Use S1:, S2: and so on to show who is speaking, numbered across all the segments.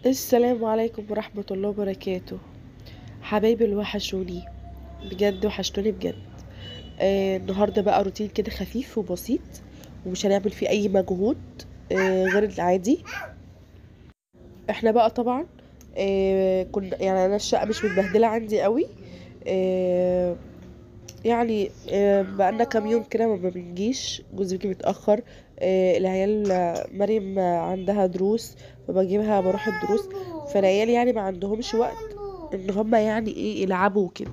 S1: السلام عليكم ورحمة الله وبركاته. حبايبي اللي وحشوني بجد، وحشتوني بجد. النهاردة بقى روتين كده خفيف وبسيط، ومش هنعمل فيه اي مجهود غير العادي. احنا بقى طبعا كنا يعني انا الشقة مش متبهدلة عندي قوي، يعني بقالنا كام يوم كده ما بنجيش، جوزي بيجي متأخر، العيال مريم عندها دروس فبجيبها بروح الدروس، فالعيال يعني ما عندهمش وقت ان هما يعني ايه يلعبوا وكده،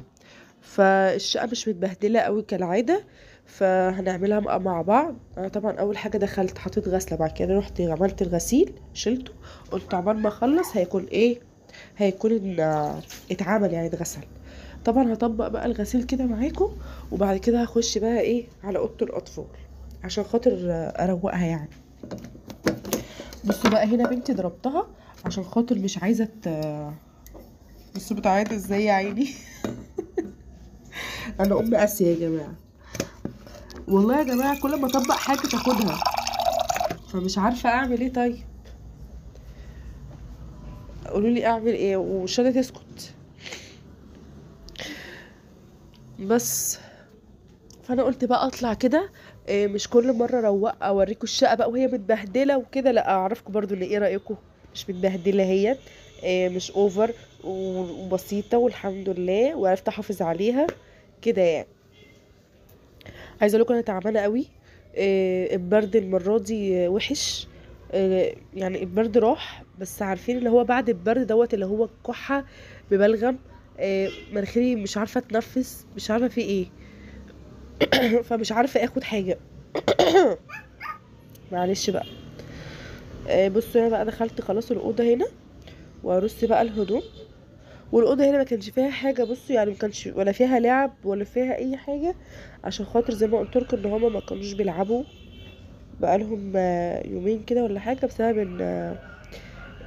S1: فالشقة مش متبهدلة قوي كالعادة، فهنعملها مع بعض. انا طبعا اول حاجة دخلت حطيت غسلة، بعد كده رحت عملت الغسيل شلته، قلت عقبال ما اخلص هيكون ايه، هيكون اتعمل يعني اتغسل. طبعا هطبق بقى الغسيل كده معاكم، وبعد كده هخش بقى ايه على اوضة الاطفال عشان خاطر اروقها يعني. بصوا بقى هنا بنتي ضربتها عشان خاطر مش عايزه بصوا بتعيط ازاي يا عيني. انا ام قاسية يا جماعة، والله يا جماعة كل ما اطبق حاجة تاخدها، فمش عارفه اعمل ايه. طيب قولوا لي اعمل ايه، ومش راضية تسكت بس. فانا قلت بقى اطلع كده، مش كل مرة اروق اوريكم الشقة بقى وهي متبهدله وكده، لا اعرفكم برضو ان ايه رايكم مش متبهدله هي، مش over وبسيطة والحمد لله، وعرفت احافظ عليها كده يعني. عايزه اقول لكم انا تعبانة قوي، البرد المرة دي وحش، يعني البرد راح، بس عارفين اللي هو بعد البرد دوت اللي هو الكحه ببلغم، مناخيري مش عارفه اتنفس، مش عارفه في ايه. فمش عارفه اخد حاجة. معلش بقى. بصوا انا بقى دخلت خلاص الاوضة هنا، وارص بقى الهدوم. والاوضه هنا ما كانش فيها حاجة، بصوا يعني ما كانش ولا فيها لعب ولا فيها اي حاجة، عشان خاطر زي ما قلت لكم ان هما ما كانوش بيلعبوا بقالهم يومين كده ولا حاجة، بسبب ان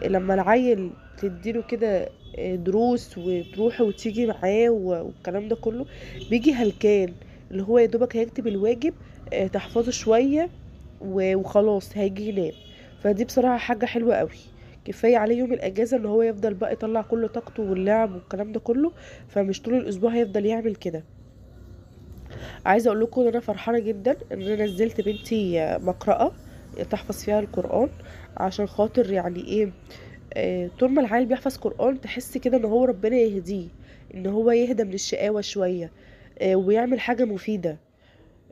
S1: لما العيل تديله كده دروس وتروح وتيجي معاه والكلام ده كله، بيجي هلكان، اللي هو يا دوبك هيكتب الواجب، تحفظه شوية وخلاص هيجي ينام. فدي بصراحة حاجة حلوة قوي، كفاية عليه يوم الاجازة ان هو يفضل بقى يطلع كل طاقته واللعب والكلام ده كله، فمش طول الاسبوع هيفضل يعمل كده. عايزه اقول لكم ان انا فرحانة جدا ان انا نزلت بنتي مقرأة تحفظ فيها القرآن، عشان خاطر يعني ايه، طول ما العيل بيحفظ قرآن تحس كده ان هو ربنا يهديه، ان هو يهدى من الشقاوة شوية، ويعمل حاجة مفيدة،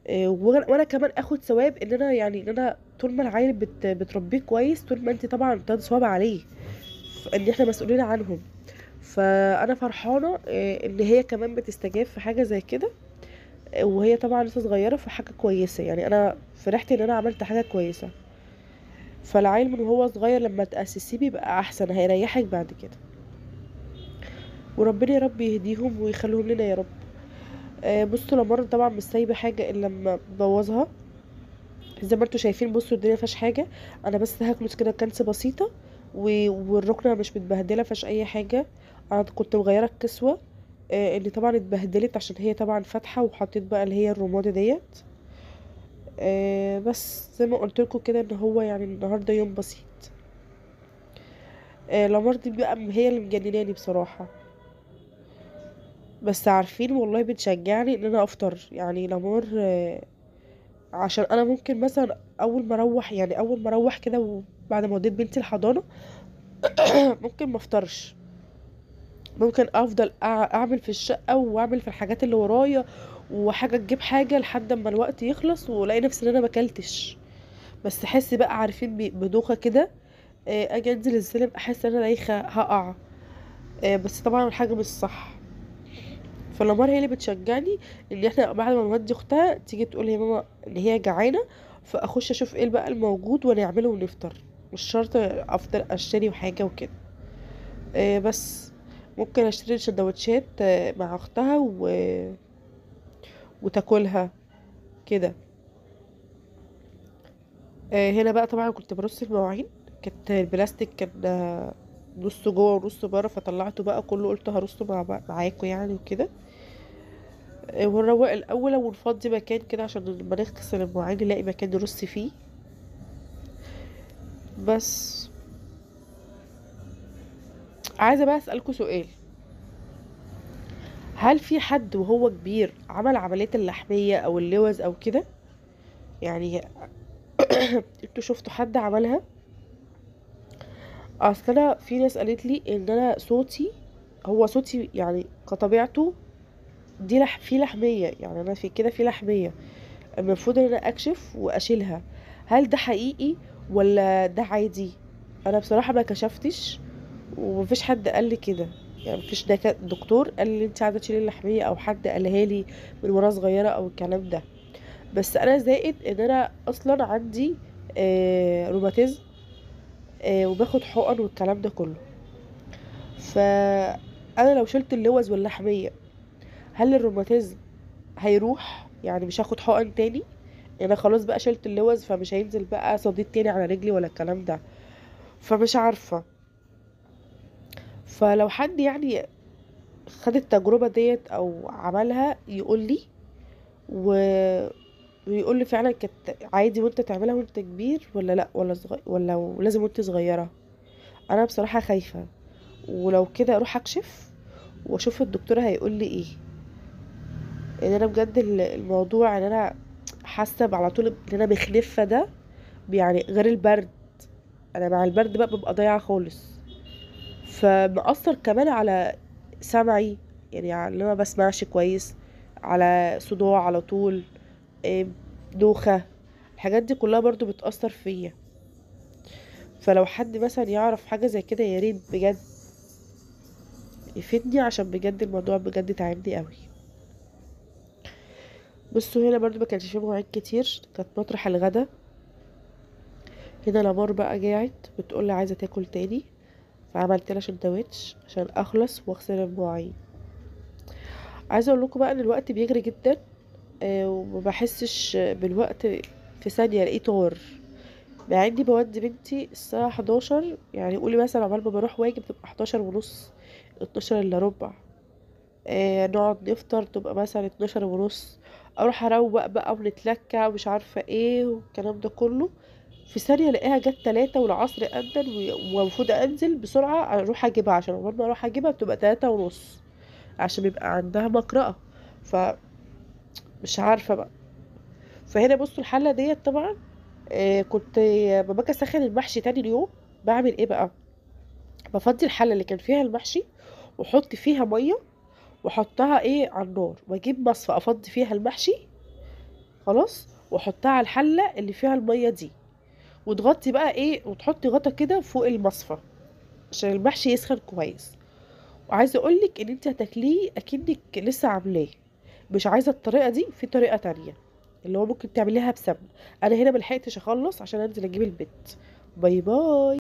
S1: وانا كمان اخد ثواب ان انا يعني ان انا طول ما العيل بتربيه كويس، طول ما انت طبعا بتاخدي ثواب عليه، ان احنا مسؤولين عنهم. فانا فرحانة ان هي كمان بتستجاب في حاجة زي كده، وهي طبعا لسه صغيرة، فحاجة كويسة يعني. انا فرحت ان انا عملت حاجة كويسة. فالعيل من وهو صغير لما تأسسيه بيبقى احسن، هيريحك بعد كده، وربنا يا رب يهديهم ويخليهم لنا يا رب. بصوا لمر طبعا مش سايبه حاجة الا لما بوظها، زي ما انتوا شايفين. بصوا الدنيا مفيهاش حاجة، انا بس هكنس كده كنسه بسيطة، والركنه مش متبهدله مفيهاش اي حاجة. انا كنت مغيرة الكسوة، اللي طبعا اتبهدلت عشان هي طبعا فاتحة، وحطيت بقى اللي هي الرمادي ديت. بس زي ما قلت لكم كده ان هو يعني النهارده يوم بسيط. لمار دي بقى هي اللي مجنناني بصراحة، بس عارفين والله بتشجعني ان انا افطر يعني لمار، عشان انا ممكن مثلا اول ما اروح، يعني اول ما اروح كده وبعد ما وديت بنتي الحضانة ممكن ما افطرش، ممكن افضل اعمل في الشقة واعمل في الحاجات اللي ورايا وحاجه تجيب حاجة لحد اما الوقت يخلص، والاقي نفسي ان انا ما اكلتش. بس احس بقى عارفين بدوخه كده، اجي انزل السلم احس ان انا دايخه هقع، بس طبعا الحاجة مش صح. فلامار هي اللي بتشجعني ان احنا بعد ما نودي اختها تيجي تقول يا ماما ان هي جعانة، فاخش اشوف ايه بقى الموجود ونعمله ونفطر، مش شرط افضل اشتري وحاجه وكده. بس ممكن اشتري سندوتشات مع اختها وتاكلها كده. هنا بقى طبعا كنت برص المواعين، كانت البلاستيك كان نصه جوه ونصه بره، فطلعته بقى كله، قلت هرصه معاكم يعني وكده. ونروق الاول ونفضي مكان كده عشان لما نغسل المواعين نلاقي مكان نرص فيه. بس عايزه بقى اسالكم سؤال، هل في حد وهو كبير عمل عملية اللحميه او اللوز او كده؟ يعني انتوا شفتوا حد عملها؟ اصل انا في ناس قالت لي ان انا صوتي، هو صوتي يعني كطبيعته دي في لحميه، يعني انا في كده في لحميه، المفروض ان انا اكشف واشيلها. هل ده حقيقي ولا ده عادي؟ انا بصراحة ما كشفتش ومفيش حد قال لي كده، يعني مفيش دكتور قال لي انت عايزه تشيلي اللحميه او حد قالها لي من وانا صغيرة او الكلام ده. بس انا زائد ان انا اصلا عندي روماتيزم، وباخد حقن والكلام ده كله. فانا لو شلت اللوز واللحميه هل الروماتيزم هيروح؟ يعني مش هاخد حقن تاني؟ انا خلاص بقى شلت اللوز فمش هينزل بقى صديد تاني على رجلي ولا الكلام ده، فمش عارفه. فلو حد يعني خد التجربة ديت او عملها يقول لي، ويقول لي فعلا كانت عادي وانت تعملها وانت كبير ولا لا، ولا صغير، ولا لازم وانت صغيرة. انا بصراحة خايفة، ولو كده اروح اكشف واشوف الدكتور هيقول لي ايه. ان انا بجد الموضوع ان انا حاسه على طول ان انا مخلفه ده، يعني غير البرد، انا مع البرد بقى ببقى ضايعة خالص، فمأثر كمان على سمعي، يعني على اللي ما بسمعش كويس، على صداع على طول، دوخة، الحاجات دي كلها برضو بتأثر فيا. فلو حد مثلا يعرف حاجة زي كده يا ريت بجد يفيدني، عشان بجد الموضوع بجد تعبني قوي. بصوا هنا برضو ما كانش فيه مواعيد كتير، كانت مطرح الغدا. هنا لامار بقى جاعت بتقول لي عايزة تاكل تاني، فعملت لها سندوتش عشان اخلص واغسل المواعين. عايزه اقول لكم بقى ان الوقت بيجري جدا، وما بحسش بالوقت في ثانية الاقيه طار. مع اني بودي بنتي الساعة 11، يعني قولي مثلا عقبال ما بروح واجب تبقى 11:30، 11:45، نقعد نفطر تبقى مثلا 12:30، اروح اروق بقى ونتلكع ومش عارفه ايه والكلام ده كله. في ثانية الاقيها جت 3 والعصر اذن، ومفروض انزل بسرعة اروح اجيبها، عشان عقبال ما اروح اجيبها بتبقى 3:30، عشان بيبقى عندها مقرأة. فمش عارفه بقى. فهنا بصوا الحلة ديت طبعا، كنت لما باجي اسخن المحشي تاني اليوم بعمل ايه بقى؟ بفضي الحلة اللي كان فيها المحشي واحط فيها مية واحطها ايه على النار، واجيب مصفى افضي فيها المحشي خلاص، واحطها على الحلة اللي فيها المية دي، وتغطي بقى ايه، وتحطي غطا كده فوق المصفى عشان المحشي يسخن كويس. وعايزه اقولك ان انت هتاكليه اكنك لسه عاملاه. مش عايزه الطريقة دي، في طريقه تانية اللي هو ممكن تعمليها بسمن. انا هنا ملحقتش اخلص عشان انزل اجيب البيت. bye bye.